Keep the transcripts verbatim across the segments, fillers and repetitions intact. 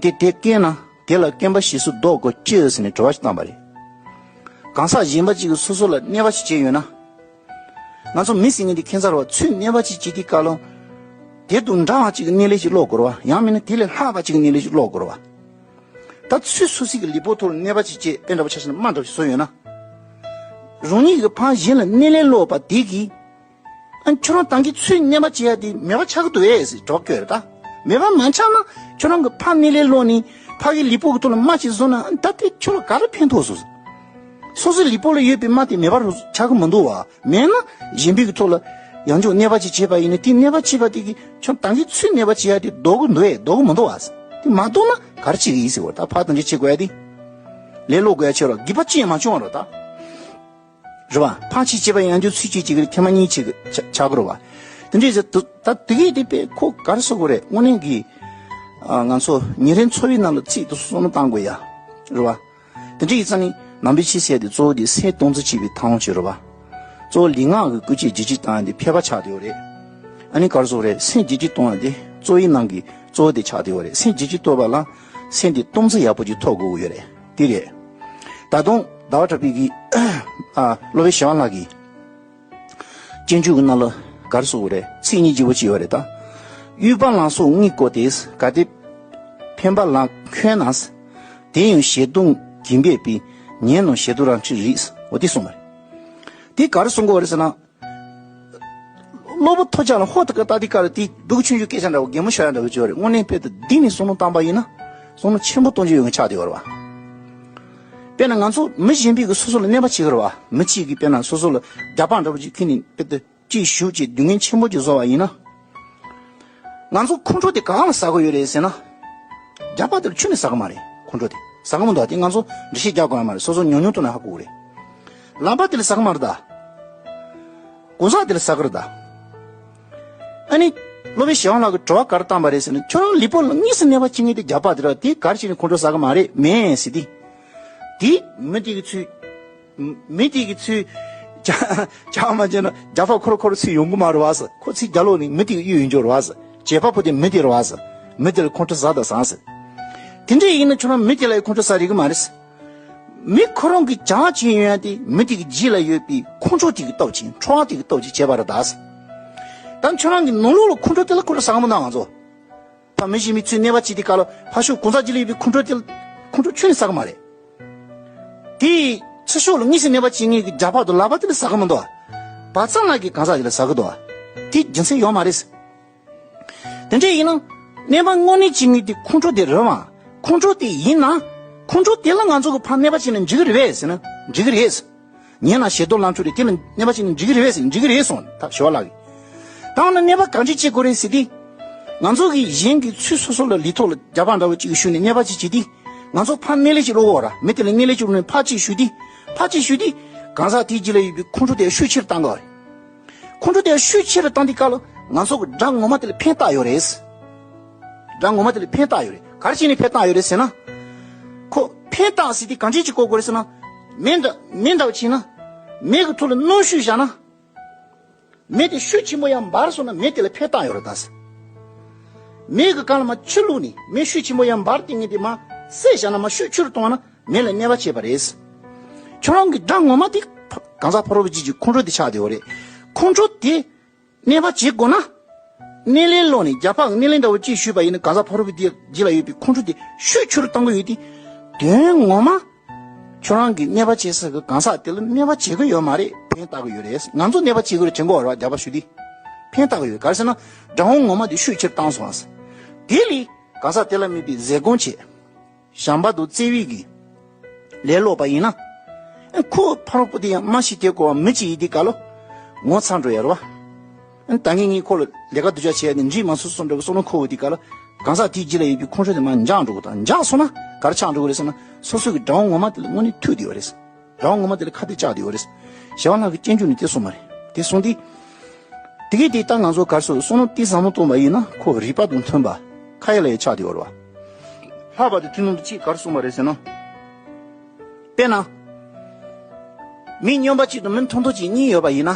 དེ་དེ་སྐྱེས་ན་དེ་ལ་སྐྱེ་འབའ་ཞིག་སུ་ལྡོག་དགོས་ཅི་ཟེར་ནས་དྲི་བ་ཞིག་བཏང་པ་རེད། གང་ཟག་གཞན་པ་ཅིག་གིས་སོ་སོ་ལ་གནོད་པ་ཞིག་བྱས་ཡོད་ན། ང་ཚོ་མི་ཟེར་མཁན་དེ་ཁྱད་མཚར་བ་ཚུར་གནོད་པ་ཅིག་བྱེད་དུས་སྐབས་ལ། དེ་དང་འདྲ་བ་ཅིག་གི་གནོད་ལན་ཞིག་སློག་དགོས་རེད་བ། ཡང་མིན་ན་དེ་ལས་ལྷག་པ་ཅིག་གི་གནོད་ལན་ཞིག་སློག་དགོས་རེད་བ། ད་ཚུར་སོ་སོ་གི་ལུས་པོ་ཐོག་ལ་གནོད་པ་ཅིག་བྱས། དཔེ་འདྲ་པོ་ཆ་བཞག་ན་རྨ་འདྲ་པོ་ཞིག་གསོས་ཡོད་ན། རང་ཉིད་ཀྱི་ཕར་གཞན་ལ་གནོད་ལན་སློག་པ་དེ་གིས། ཨ། ཁྱོད་རང་ད་གིན་ཚུར་གནོད་པ་བྱེད་ཡ་དེ་མེད་པ་ཆགས་ཀྱི་འདུག་ཨེ་ཟེར་དྲི་བ་བཀོད་རེད་ད། མེད་པ་མ་ཆགས་ན་ཁྱོད་རང་གི་ཕར་གནོད་ལན་སློག་ནས་ཕ་གི་ལུས་པོ་གི་ཐོག་ལ་རྨ་ཅིག་བཟོས་ན། ད་དེ་ཁྱོད་ལ་ག་རེ་ཕན་ཐོགས་སོང་། སོ་སོའི་ལུས་པོ་ལ་ཡོད་པའི་རྨ་དེ་མེད་པ་རུ་ཆགས་ཀྱི་མི་འདུག་བ། མེད་ན་གཞན་པའི་གི་ཐོག་ལ་ཡང་བསྐྱར་གནོད་པ་ཅིག་བྱས་པ་ཡིན་ན། དེ་གནོད་པ་བྱས་པ་དེ་གིས་ཁྱོད་ད་གིན་ཚུར་གནོད་པ་བྱེད་ཡ་དེ་ལྡོག་གི་འདུག་ཨེ། ལྡོག་གི་མི་འདུག་བ། དེ་མ་ལྡོག་ན་ག་རེ་བྱེད་ཀྱི་ཡིན་ཟེར་བ། ད་ཕར་དང་ཅི་བྱེད་དགོས་ཡ་དེ། ལན་སློག་དགོས་ཡ་ཆེ་རོ། སྒྱིད་པ་ཅི་ཡང་མ་བྱུང་བ་རོ་ད། རེད་བ། ཕར་ཅིག་བྱས་པ་ཡང་བསྐྱར་ཚུར་ཅིག་བྱེད་ཀྱི་རེད། ཐེངས་མ་གཉིས་ཅིག་ཆགས་ཀྱི་རེད་བ། དེ་འདྲས་ཟེར་དུས་ད་དེ་གས་དེ་དཔེ་ཁོ་ག་རེ་ཟེར་དགོས་རེད། དངོས་གནས་ཀྱི། ཨ། ང་ཚོ་ཉིན་རེའི་འཚོ་བའི་ནང་ལ་ཚིག་ཏུ་བསམ་བློ་བཏང་དགོས་ཡ། རེད་བ། དེ་འདྲ་ཡིན་ཙང་ནི་ནང་པའི་ཆོས་ཟེར་དེ་གཙོ་བོ་དེ་སེམས་སྟངས་འཛིན་བྱེད་པའི་ཐབས་ལམ་ཅིག་རེད་བ། གཙོ་བོ་ལུས་ངག་གི་སྐུལ་བྱེད་འཇིགས་བྱེད་བཏང་ཡ་དེ་ཕལ་པ་ཆགས་བསྡད་ཡོད་རེད། ཨ་ནི་ག་རེ་ཟེར་དགོས་རེད། སེམས་འཇིགས་བྱེད་གཏོང་ཡ་དེ་གཙོ་བོའི་ནང་གི་གཙོ་བོ་དེ་ཆགས་བསྡད་ཡོད་རེད། སེམས་འཇིགས་བྱེད་གཏོང་བ་ལ་སེམས་དེ་སྟངས་འཛིན་ཡག་པོ་ཅིག་ཐོབ་དགོས་ཀྱི་ཡོད་རེད། དེ་རེད། ད་དུང་ཟླ་བ་གྲགས་པའི་གི། ཨ། སློབ་དཔོན་ཞི་བ་ལྷ་གི་སྤྱོད་འཇུག་གི་ནང་ལ་ག་རེ་གསུངས་པ་རེད། ཚིག་གཉིས་ལྗིད་པོ་ཅིག་ཡོད་རེད་ད། དབུལ་བ་ལང་སོགས་དངུལ་བཀོལ་ཏེ། གལ་ཏེ་ཕན་པ་ལ་མཁོ་ན། དེ་ཡང་ཞེ་སྡང་གིས་འབད་པས། ཉོན་ནམ་ཞེ་སྡང་རང་ཆས་རིགས། འོ་དེ་གསུངས་པ་རེད། དེ་ག་རེ་གསུང་གི་ཡོད་རེད་ཟེར་ན། སློབ་བུ་ཐོབ་རྒྱ་ལ་ཧོ་ད་ག་ད་དེ་ག་རེ་དེ་སྡུག་ཆུང་ཆུང་སྐད་ཆ་འདྲ་བོ་གད་མོ་ཤོར་ཡ་འདྲ་བོ་ཅིག་ཡོད་རེད། དངོས་གནས་དཔེ་དེ་གཏིང་ནས་བསམ་བློ་བཏང་པ་ཡིན་ན་བསམ་བློ་ཆེན་པོ་གཏོང་རྒྱུ་ཡོད་མཁན་ཆགས་བསྡད་ཡོད་རེད་བ། དཔེར་ན་ང་ཚོ་མི་གཞན་པའི་གི་སོ་སོ་ལ་གནོད་པ་བྱེད་ཀྱི་རེད་བ། མི་གཅིག་གིས་དཔེར་ན་སོ་སོ་ལ་རྒྱབ་ཕར་འདྲ་བོ་ཅིག་ཁྱེར་ནས་དཔེ་དེ་ཅིག་གཞུས་ཅིག་སྡུག་བསྔལ་ཆེན་པོ་ཅིག་བཟོ་བ་ཡིན་ན། ང་ཚོ་ཁོང་ཁྲོ་དེ་གང་ལ་ཟ་གི་ཡོད་རེད་ཟེར་ན། རྒྱབ་ཕར་དེ་ལ་ཁྱོན་ནས་ཟ་གི་མ་རེད། ཁོང་ཁྲོ་དེ་ཟ་གི་མི་འདུག་དེ་ང་ཚོ་འགྲེལ་བཤད་རྒྱག་དགོས་ཡ་མ་རེད། སོ་སོ་ཉུང་ཉུང་དུ་ནས་ཧ་གོ་གི་རེད། ལག་པ་དེ་ལ་ཟ་གི་མ་རེད་ད། གང་ཟག་དེ་ལ་ཟ་གི་རེད་ད། ཨ་ནི། སློབ་དཔོན་ཞི་བ་ལྷ་གིས་དྲི་བ་ག་རེ་བཏང་པ་རེད་ཟེར་ན། ཁྱོད་རང་ལུས་པོ་ལ་དངོས་སུ་གནོད་པ་བྱེད་མཁན་དེ་རྒྱབ་ཕར་དེ་རེད། དེ་ག་རེ་བྱས་ནས་ཁོང་ཁྲོ་ཟ་གི་མ་རེད་མེད་ཟེར་དུས། དེ་མི་དེ་གི་ཚུལ། མི་དེ་གི་ཚུལ། ཅང་ཅང་མ་བྱས་ན་རྒྱབ་ཕར་ཁོ་རང་ཁོ་རང་ཚུར་ཡོང་གི་མ་རེད་བ་ཟེར། ཁོ་ཚུར་རྒྱབ་ལོག་ནས་མི་དེ་གི་གཡུག་ཡོང་རྒྱུ་རེད་བ་ཟེར། བྱེད་པ་པོ་དེ་མི་དེ་རེད་བ་ཟེར། མི་དེ་ལ་ཁོང་ཁྲོ་ཟ་དང་ཟ་ཟེར། དེ་འདྲ་ཡིན་ན་ཁྱོད་རང་མི་དེ་ལ་ཡང་ཁོང་ཁྲོ་ཟ་རིགས་གི་མ་རེད་ཟེར། མི་ཁོ་རང་གིས་བྱས་བྱས་ཡོང་ཡ་དེ་མི་དེ་གི་རྗེས་ལ་ཡོད་པའི་ཁོང་ཁྲོ་དེ་གི་སྟོབས་ཀྱིས། ཁྲོ་བ་དེ་གི་སྟོབས་ཀྱིས་བྱས་པ་རེད་ད་ཟེར། ད་ཁྱོད་རང་གི་ནང་ལོགས་ལ་ཁོང་ཁྲོ་དེ་ལ་ཁོང་ཁྲོ་ཟ་གི་མི་འདུག་ང་ཚོ། ཕ་མི་གཞན་མའི་ཚུར་གནོད་པ་བྱེད་དུས་སྐབས་ལ་ཕར་ཕྱོགས་གང་ཟག་རྗེས་ལ་ཡོད་པའི་ཁོང་ཁྲོ་དེ་ལ་ཁོང་ཁྲོ་ཁྱོན་ནས་ཟ་གི་མ་རེད། དེ་ཕྱི་ཕྱོགས་ལ་དངོས་སུ་གནོད་པ་བྱེད་མཁན་གྱི་རྒྱབ་ཕར་དང་ལག་པ་དེ་ལ་ཟ་གི་མི་འདུག་བ། བྱས་ཙང་ལ་གི་གང་ཟག་དེ་ལ་ཟ་གི་འདུག་བ། དེ་རྒྱུ་མཚན་ཡོད་མ་རེད། དེ་འདྲ་ཡིན་ན། གནོད་པ་དངོས་གནས་བྱེད་མཁན་དེ་ཁོང་ཁྲོ་དེ་རེད་བ། ཁོང་ཁྲོ་དེ་ཡིན་ན། ཁོང་ཁྲོ་དེ་ལ་ང་ཚོ་གིས་ཕར་གནོད་པ་བྱས་ན་འགྲིག་གི་རེད་པས་ཟེར་ན། འགྲིག་གི་རེད། ཉོན་ན་ཞེ་སྡང་ལ་མཆོག་རེད། དེ་ལ་གནོད་པ་བྱས་ན་འགྲིག་གི་རེད་པས་ཟེར། འགྲིག་གི་རེད་གསུངས། ད་ཞི་བ་ལྷ་གིས། ད་འོ་ན་གནོད་པ་གང་ཅི་བྱེད་དགོས་རེད་ཟེར་དུས། ང་ཚོ་གིས་གཞན་གྱི་ཚུལ་སོ་སོ་ལ་ལུས་ཐོག་ལ་རྒྱབ་ཕར་འདྲ་བོ་ཅིག་གཞུས་ནས་གནོད་པ་ཅིག་བྱེད་དུས། ང་ཚོ་ཕར་གནོད་ལན་ཅིག་སློག་གོ་ར། མི་དེ་ལ་གནོད་ལན་ཅིག་སློག་ནས་ཕར་ཅིག་གཞུས་དུས། ཕར་ཅིག་གཞུས་དུས། གང་ཟག་དེའི་རྗེས་ལ་ཡོད་པའི་ཁོང་ཁྲོ་དེ་ཤུགས་ཆེ་རུ་བཏང་གོ་རེད། ཁོང་ཁྲོ་དེ་ཤུགས་ཆེ་རུ་བཏང་དུས་སྐབས་ལ་ང་ཚོ་གི་དགྲ་ངོ་མ་དེ་ལ་ཕན་བཏགས་ཡོད་རེད། དགྲ་ངོ་མ་དེ་ལ་ཕན་བཏགས་ཡོད་རེད། ག་རེ་བྱས་ནས་ཕན་བཏགས་ཡོད་རེད་ཟེར་ན། ཁོ་ཕན་བཏགས་ཟེར་དུས་གང་ཅི་ཅིག་གོ་དགོས་རེད་ཟེར་ན། མེ་འདྲ་མེ་འདྲ་བོ་བྱས་ན། མེ་གི་ཐོག་ལ་སྣུམ་བཤུས་བཞག་ན། མེ་དེ་ཤུགས་ཆེན་པོ་ཡར་འབར་སོང་ན་མེ་དེ་ལ་ཕན་བཏགས་ཡོད་རེད་ད་ཟེར། མེ་གི་སྒང་ལ་མར་ཆུ་བླུགས་ནས་མེ་ཤུགས་ཆེན་པོ་ཡར་འབར་དེ་ངས་དེ་མར་བསྲེས་བཞག་ན། མར་ཤུགས་ཆེ་རུ་གཏོང་བ་ན་མེ་ལ་གནོད་པ་བྱེད་པ་རེད། ཁྱོད་རང་གི་དགྲ་ངོ་མ་དེ་གང་ཟག་ཕ་རོལ་པོ་ཅིག་གི་ཁོང་ཁྲོ་དེ་ཆགས་བསྡད་ཡོད་རེད། ཁོང་ཁྲོ་དེ་གནོད་པ་བྱེད་དགོས་ན། གནོད་ལན་སློག་ནས་རྒྱབ་ཕར་གནོད་ལན་འདྲ་བོ་ཅིག་གཞུས་པ་ཡིན་ན། གང་ཟག་ཕ་རོལ་པོ་དེའི་རྗེས་ལ་ཡོད་པའི་ཁོང་ཁྲོ་དེ་ཤུགས་ཆེ་རུ་གཏོང་གི་ཡོད་དེ། དོན་ངོ་མ། ཁྱོད་རང་གིས་གནོད་པ་བྱེད་ས་གི་གང་ཟག་དེ་ལ་གནོད་པ་བྱེད་གི་ཡོད་མ་རེད། ཕན་བཏགས་གི་ཡོད་རེད། ང་ཚོ་གནོད་པ་བྱེད་གི་རེད་དྲན་གི་ཡོད་རེད་བ། རྒྱབ་ཕར་གཞུས་དུས། ཕན་བཏགས་གི་ཡོད། ག་རེ་ཟེར་ན། དགྲ་བོ་ངོ་མ་དེ་ཤུགས་ཆེར་བཏང་སོང་ཟེར། དེ་ལས་གང་ཟག་དེ་ལ་དམིགས་པའི་ཟས་སྐོམ་བྱེད། བྱམས་པ་དང་བརྩེ་བའི་གི་ལས་སློག་པ་ཡིན་ན། ཨེ། ཁོ་ཕ་རོལ་པོ་དེ་ཡང་རྨ་ཞིག་དེ་གོ་བ་མི་གཅིག་ཡིན་དུས་སྐབས་ལ་ངོ་ཚ་འགྲོ་ཡ་རེད་བ། ཨེ། ད་ངས་ངས་ཁོ་ལ་ལས་ཀ་སྡུག་ཅག་བྱས་ནས་འགྲིག་མ་སོང་སོང་འདྲ་བོ་བསམ་བློ་འཁོར་བ་དེ་ག་ལ། གང་ཟག་དེའི་རྗེས་ལ་ཡོད་པའི་ཁོང་ཁྲོ་དེ་མར་འཇགས་འགྲོ་གི། ད་འཇགས་སོང་ན་ག་རེ་ཆགས་འགྲོ་གི་རེད་ཟེར་ན། སོ་སོ་གི་དགྲ་བོ་ངོ་མ་དེ་ལ་དངོས་གནས་ཐུག་བསྡད་ཡོད་རེད། དགྲ་བོ་ངོ་མ་དེ་ལ་ཁ་གཏད་བཅག་བསྡད་ཡོད་རེད། ཞི་བ་ལྷ་གི་སྤྱོད་འཇུག་ནས་དེ་གསུངས་པ་རེད། དེ་གསུངས་དུས། དེ་གས་དེ་ལྟར་ང་ཚོ་ག་རེ་ཟེར། བསམ་བློ་གཏིང་ཟབ་མོ་གཏོང་བ་ཡིན་ན་ཁོ་རིགས་པ་དང་མཐུན་པ་ཁ་ཡ་ལ་ཡ་ཆགས་བསྡད་ཡོད་རེད་བ། ལྷག་པར་དུ་ཐུན་མོང་དུ་གཅིག་ག་རེ་གསུངས་པ་རེད་ཟེར་ན། དཔེར་ན། མི་སྨྱོན་པ་གཅིག་དང་མི་མཐོ་མཐོ་གཅིག་གཉིས་ཡོད་པ་ཡིན་ན།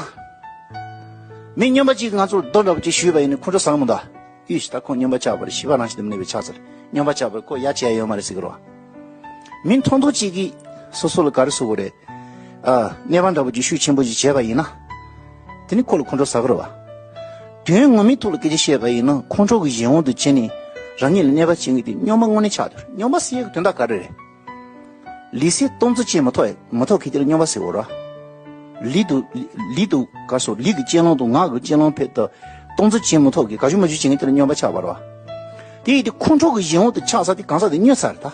མི་སྨྱོན་པ་གཅིག་གིས་ང་ཚོར་རྡོ་འདྲ་པོ་གཅིག་གཞུས་པ་ཡིན་ན་ཁོང་ཁྲོ་ཟ་གི་མི་འདུག་ཡུལ་ཞིག་ད་ཁོ་སྨྱོན་པ་ཆགས་པ་རེད། ཞི་བ་རང་བཞིན་དུ་གནས་པའི་ཕྱག་འཚལ། སྨྱོན་པ་ཆགས་པ་རེད། ཁོ་ཡ་བྱེད་ཡ་ཡོད་མ་རེད་ཟེར་གི་རེད་བ། མི་མཐོ་མཐོ་གཅིག་གིས་སོ་སོ་ལ་ག་རེ་ཟེར་དགོས་རེད། ཨ། གནས་པ་འདྲ་པོ་ཅིག་ཤུགས་ཆེན་པོ་ཅིག་བྱས་པ་ཡིན་ན། དེ་ནི་ཁོ་ལ་ཁོང་ཁྲོ་ཟ་གི་རེད་བ། དོན་ངོ་མའི་ཐོག་ལ་སྐད་ཆ་བཤད་པ་ཡིན་ན། ཁོང་ཁྲོ་གི་གཞན་དབང་དུ་བྱས་ནས་རང་ཉིད་ལ་གནོད་པ་བྱེད་མཁན་དེ་སྨྱོན་པ་དངོས་གནས་ཆགས་འདུག་སྨྱོན་པ་ཟེར་ཡག་གི་དོན་དག་ག་རེ་རེད། ལུས་སེམས་སྟོང་ཚོ་བྱེད་མི་ཐུབ་མི་ཐུབ་མཁན་དེ་ལ་སྨྱོན་པ་ཟེར་བ་རེད། ལུས་དང་ལུས་དང་ག་སོ་ལུས་ཀྱི་སྤྱོད་ལམ་དང་ངག་གི་སྤྱོད་ལམ་ཕེབས་ཏེ་སྟོང་ཚོ་བྱེད་མི་ཐུབ་མཁན་ག་ཞུ་མ་ཞུ་བྱེད་མཁན་དེ་ལ་སྨྱོན་པ་ཆགས་པ་རེད་བ། དེ་ཡིན་དུས་ཁོང་ཁྲོ་གི་གཞན་དབང་དུ་ཆགས་ས་དེ་གང་ཟག་དེ་སྨྱོས་ཚར་རེད་ད།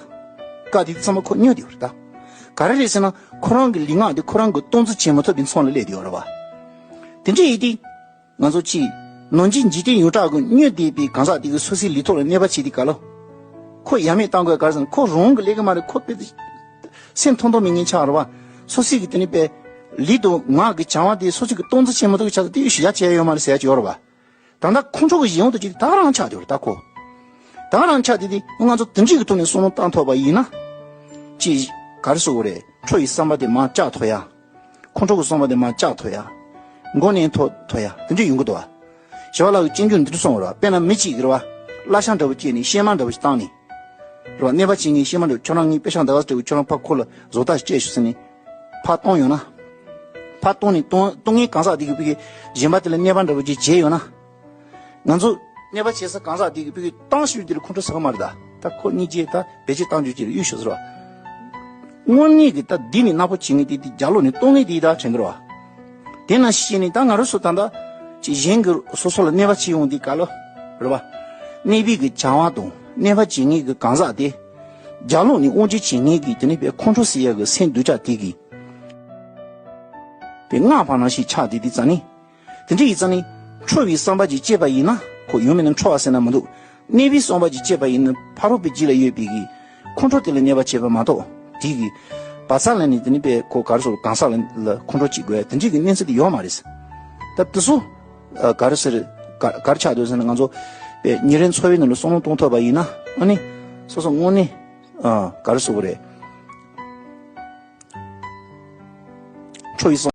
བཀའ་དེ་ཚང་མ་ཁོ་སྨྱོས་དེ་རེད་ད། ག་རེ་རེད་ཟེར་ན། ཁོ་རང་གི་ལུས་ངག་དེ་ཁོ་རང་གི་སྟོང་ཚོ་བྱེད་མི་ཐུབ་པའི་མཚམས་ལ་སླེབས་དེ་ཡོད་རེད་བ། དེ་འདྲ་ཡིན་དུས། ང་ཚོ་གཅིག་ནང་བཞིན་འཇིག་རྟེན་ཡོངས་གྲགས་ཀྱི་སྨྱོས་བསྡད་པའི་གང་ཟག་དེ་གི་སོ་སོའི་ལུས་ཐོག་ལ་གནོད་པ་བྱེད་དེ་ག་ལོ། ཁོ་ཡ་མེད་བཏང་དགོས་ག་རེ་ཟེར་ན། ཁོ་རང་གི་ལས་ཀ་མ་རེད། ཁོ་དཔེ་སེམས་ཐོག་མཐོ་མི་ངན་ཆགས་རེད་བ། སོ་སོའི་གི་དེ་ནི་དཔེ་ལུས་དང་ངག་གི་བྱ་བ་དེ་སོ་སོའི་གི་སྟོང་ཚོ་བྱེད་མི་ཐུབ་ཀྱི་ཆ་ཚ་དེ་ཡོད་ཞུ་ཡ་བྱས་ཡོད་མ་རེད་ཟེར་ཡ་ཅིག་ཡོད་རེད་བ། ད་ལྟ་ཁོང་ཁྲོ་གི་གཞན་དབང་དུ་ཅིག་ད་རང་ཆགས་དེ་རེད་ད་ཁོ། ད་རང་ཆགས་དེ་དེ་ང་ཚོ་དེ་འདྲའི་གི་ཐོག་ནས་བསམ་བློ་བཏང་ཐུབ་པ་ཡིན་ན། ཅིག་ག་རེ་ཟེར་དགོས་རེད། ཁྲོ་བའི་བསམ་པ་དེ་མར་བཅག་ཐུབ་ཡ། ཁོང་ཁྲོ་གི་བསམ་པ་དེ་མར་བཅག་ཐུབ་ཡ། མགོ་མནན་ཐུབ་ཐུབ་ཡ་དེ་འདྲ་ཡོང་གི་འདུག་བ། ཞི་བ་ལྷ་གིས་སྤྱོད་འཇུག་འདི་འདྲ་གསུངས་པ་རེད་བ། དཔེར་ན་མི་གཅིག་གིས་རེད་བ། བསླབ་བྱ་འདྲ་པོ་བྱས་ནས་གཤེད་མ་འདྲ་པོ་ཞིག་བཏང་ནས། རེད་བ། གནོད་པ་བྱེད་མཁན་གཤེད་མ་འདྲ་པོ། ཁྱོད་རང་ངའི་པེ་ཤག་འདི་ག་ཙམ་སྤྲད་དགོས། ཁྱོད་རང་ཕར་ཁོ་ལ་བཟོ་ལྟ་ཞིག་སྤྲད་ཤོག་ཟེར་ནས། ཕར་བཏང་ཡོང་ན། ཕར་བཏང་ནས་བཏང་བཏང་མཁན་གང་ཟག་དེ་གིས་ཕ་གི་གཞན་པ་དེ་ལ་གནོད་པ་འདྲ་པོ་ཅིག་བྱས་ཡོང་ན། ང་ཚོ་གནོད་པ་བྱེད་ས་གང་ཟག་དེ་གིས་ཕ་གི་བཏང་ཤོས་དེ་ལ་ཁོང་ཁྲོ་ཟ་གི་མ་རེད་ད། ད་ཁོ་གཉིས་ཀྱིས་ད་བེད་སྤྱོད་བཏང་རྒྱུ་ཅིག་ལ་གཡུག་ཤོག་ཟེར་བ། དངོས་གནས་ཀྱི་ད་འདི་ནས་ནག་པོ་བྱེད་མཁན་དེ་དེ་རྒྱབ་ལོགས་ནས་གཏོང་མཁན་དེ་ད་དྲན་གི་རེད་བ། དེ་ནང་བཞིན་ནས་ད་ང་རང་ཚོ་ད་ལྟ་ཅིག་གཞན་གྱི་སོ་སོ་ལ་གནོད་པ་བྱེད་ཡོང་དུས་ག་ལོ། རེད་བ། གནོད་པའི་གི་བྱ་བ་དང་གནོད་པ་བྱེད་མཁན་གྱི་གང་ཟག་དེ། རྒྱབ་ལོགས་ནས་དབང་སྒྱུར་བྱེད་མཁན་གྱི་དེ་ནི་དཔེ་ཁོང་ཁྲོ་ཟེར་ཡག་གི་སེམས་སྡུག་ཅག་དེ་གིས། དེ་སྔགས་པ་ནང་བཞིན་ཆགས་དེ་དེ་རྩ་ནི། དེ་འདྲ་ཡིན་ཙང་ནི། ཁྲོ་བའི་བསམ་པ་ཅིག་སྐྱེས་པ་ཡིན་ན། ཁོ་ཡང་མིན་ན་ཁྲོ་བ་ཟེར་ན་མི་འདུག་གནོད་པའི་བསམ་པ་ཅིག་སྐྱེས་པ་ཡིན་ན། ཕ་རོལ་པོའི་རྒྱུད་ལ་ཡོད་པའི་གི་ཁོང་ཁྲོ་དེ་ལ་གནོད་པ་བྱེད་པ་མ་གཏོགས། དེ་གི་བ་ཚ་ལ་ནི་དེ་ནི་དཔེ་ཁོ་ག་རེ་ཟེར། གང་ཟག་ལ་ལ་ཁོང་ཁྲོ་ཅིག་དགོས་དེ་འདྲའི་གི་གནས་ཚུལ་དེ་ཡོད་མ་རེད། ད་དེ་ཚོ་ཨ་ག་རེ་ཟེར། ག་ག་རེ་ཆགས་འདུག་ཟེར་ན། ང་ཚོ་དཔེ་ཉིན་རེའི་འཚོ་བའི་ནང་ལ་བསམ་བློ་གཏོང་ཐུབ་པ་ཡིན་ན། ཨ་ནི་སོ་སོ་དངོས་གནས་ཨ་ག་རེ་ཟེར་དགོས་རེད། ཁྲོ་བའི་བསམ།